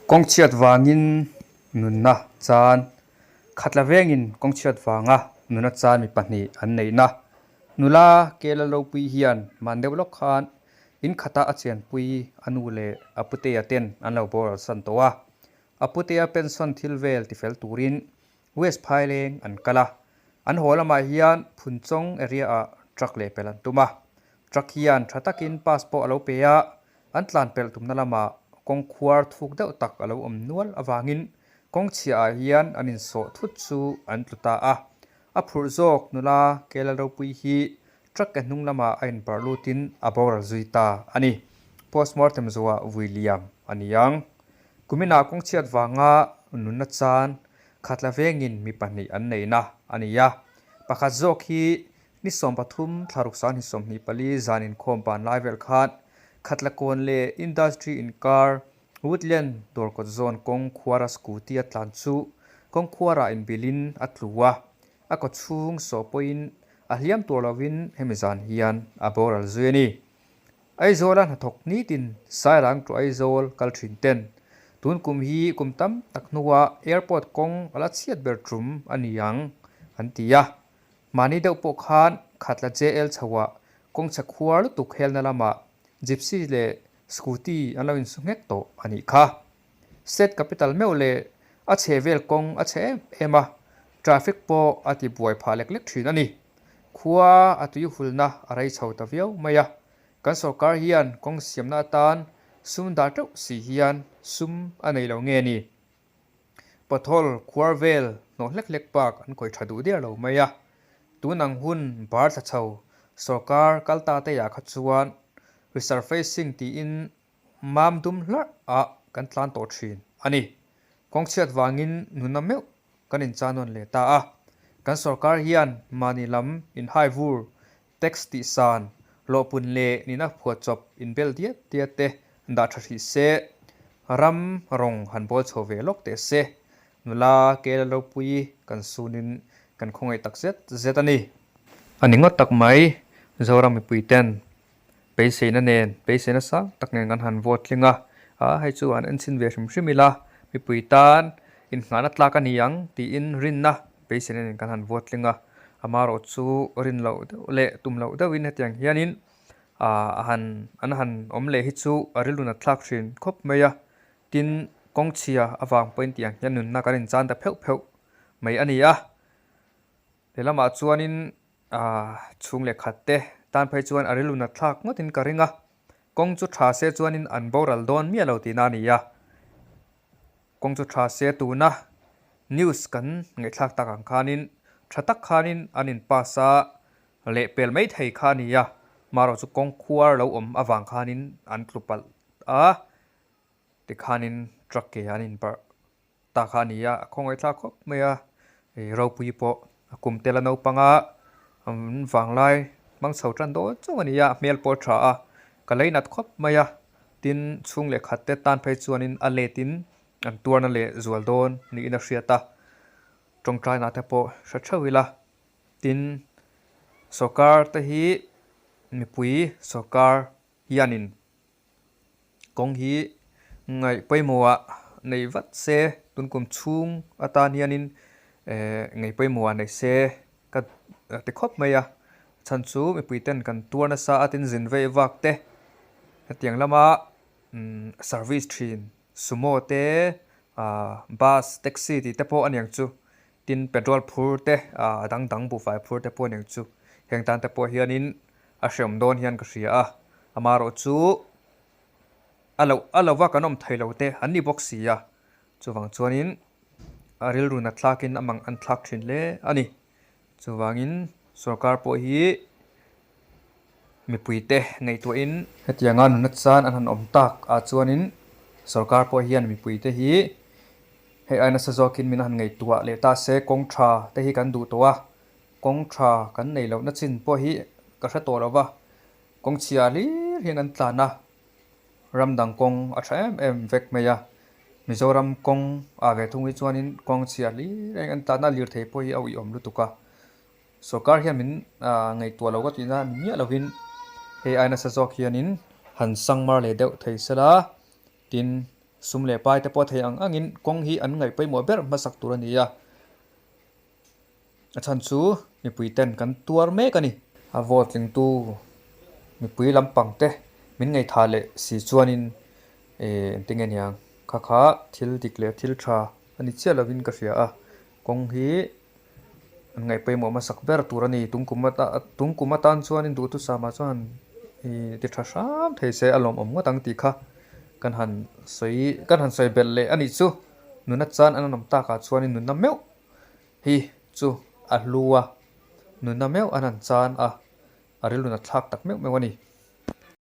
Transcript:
Kawngchhiat vangin nunna chan khatla vengin kawngchhiat vanga nuna chan mi pahnih an neihna nula Kela Ropui hian man deuh lawk khan in khata a chenpui a nu leh a putea ten an lo boral san tawh a. A putea pension thil vel tifel turin West Phaileng an kal a, an haw lamah hian Phunchawng area ah truck leh pelh an tum a. Truck hian tha takin pass pawh a lo pe a, an tlan pelh tumna lamah kawng khuar thuk deuh tak a lo awm nual avangin kawng chhiah ah hian an insawh thut chu an tlu ta a. A phurh zawk nula Kela Ropui hi truck ke hnung lamah a inbarh lutin a boral zui ta a ni. Postmortem zuah vui liam a ni ang. Kuminah kawngchhiat vanga nunna chan khatla vengin mi pahnih an neihna a ni a. Pakhat zawk hi ni 13 thlaruk 2024 zan inkhawm ban lai vel khan Khatla kawn leh Industry inkar Woodland dawrkawt zawn kawng khuara scooty a tlan chu kawng khuarah inbilhin a tlu a. A kawchhung sawh pawhin a hliam tur lovin hemi zan hian a boral zui a ni. Aizawla hnathawk nitin Sairang to Aizawl kal thin ten tun kum hi kum tam tak hnua airport kawng a la chhiat ber tum a ni ang an ti a. Mahni deuh pawh khan Khatla JL chhoah kawng chhe khuar lutuk helna lamah Gypsy leh Scooty an lo insu nghek tawh a nih kha. State capital meuh leh a chhe vel kawng a chhe em em a, traffic pawh a ti buai phah lek lek thin a ni. Khua a tui hulna a rei chho ta viau mai a, kan sorkar hian kawng siamna atan sum dah teuh si hian sum a nei lo nge ni? Pothole khuar vel hnawh hlek hlek bak an khawih tha duh der lo mai a, tun ang hun bar thla chho sorkar kal ta te ah kha chuan resurfacing tiin Mam dum hlarh ah kan tlan tawh thin a ni. Kawngchhiat vangin nuna meuh kan inchan nawn leh ta a. Kan sorkar hian mahni lam inhai vur, tax tihsan, hlawhpun leh nihna phuahchawp inbel diat diat te dah tha hrih se, ram rawng han bawl chho ve lawk teh se. Nula Kela Ropui kan sunin kan khawngaih tak zet zet a ni. A ni ngawt tak mai, Zoram mipui ten Beiseina nen, beiseina sang tak nen kan han vote tling a, a hei chu an enchhin ve hrim hrim ila, mipui tan inngahna tlak a ni ang tiin rinna beiseina nen kan han vote tling a, amaherawh chu rin loh deuh leh tum loh deuhin hetiang hianin a han an han awm leh hi chu a rilru nat thlak thin khawp mai a, tin kawngchhia avang pawhin tiang hian nunna kan inchan ta pheuh pheuh mai a ni a, lehlamah chuanin Chhung leh khat te tan phei chuan a rilru nat thlak ngawtin ka ring a, kawng chu tha se chuanin an boral dawn miah lo tihna a ni a. Kawng chu tha se tuna news kan ngaihthlak tak ang khanin tha tak khanin an in pass a leh pel mai thei kha a ni a, marawh chu kawng khuar lo awm avang khanin an tlu palh a, tikhanin truck ke an inbarh Ta kha a ni a, a khawngaihthlak khawp mai a, ih ropui pawh a kum tel a naupang a, an vanglai hmang chho tan dawn chauh a ni a, a hmel pawh a tha a, ka lei nat khawp mai a, tin chhung leh khat te tan phei chuanin a let in an tuarna leh zual dawn niin a hriat a, tawngtaina te pawh hre theuh ila, tin sawrkar te hi mipui sawrkar hianin. Kawng hi ngaih pawimawhah nei vat se, tun kum chhung atan hianin eh ngaih pawimawhah nei se ka ti khawp mai a. Chhan chu mipui ten kan tuar nasa a tin zin vei vak te hetiang lama umm service thin sumo te ah bus taxi tih te pawh a niang chu tin petrol phur te ah a dang dang buhfai phur te pawh a niang chu heng tan te pawh hianin A hreawm dawn hian ka hria a, amaherawh chu a loh a lova kan awm thei lo te an ni bawk si a, chuvang chuanin a rilru nat thlakin a mang an thlak thin hle a ni. Chuvangin sorkar pawh hi mipuite ngaihtuahin hetianga nunna chan an han awm tak ah chuanin sorkar pawh hian mipuite hi hei ai nasa zawkin min han ngaihtuah leh ta se kawng tha te hi kan duh tawh a. Kawng tha kan nei lohna chin pawh hi ka hre tawh lo va, kawng chhia hlir hian an tlan a, ram dang kawng a tha em em vek mai a, Mizoram kawng ah ve thung hi chuanin kawng chhia hlir eng an tlan a, lirthei pawh hi a uiawm lutuk a, sorkar hian min ngaihtuah lo ka tihna ni miah lovin hei ai nasa zawk hianin han sangmar leh deuh thei sela tin. Sum leh pai te pawh thei ang angin kawng hi an ngaih pawimawh ber hmasak tur a ni a. A chhan chu mipui ten kan tuar mek a ni. A vote tlingtu mipui lampang te min ngaihthah leh si chuanin engtin nge niang kha kha thil dik leh thil tha a ni chiah lovin ka hria a. Kawng hi an ngaih pawimawh hmasak ber tur a ni. Tungkum atan chuanin duhthusama chuan ti tha hram thei se a lawmawm ngawt ang tih kha kan han sawi kan han sawi belh leh a nih chu. Nuna chan an awm takah chuanin nunna meuh hi chu a hlu a, nunna meuh an han chan a, a rilru nat thlak tak meuh meuh a ni.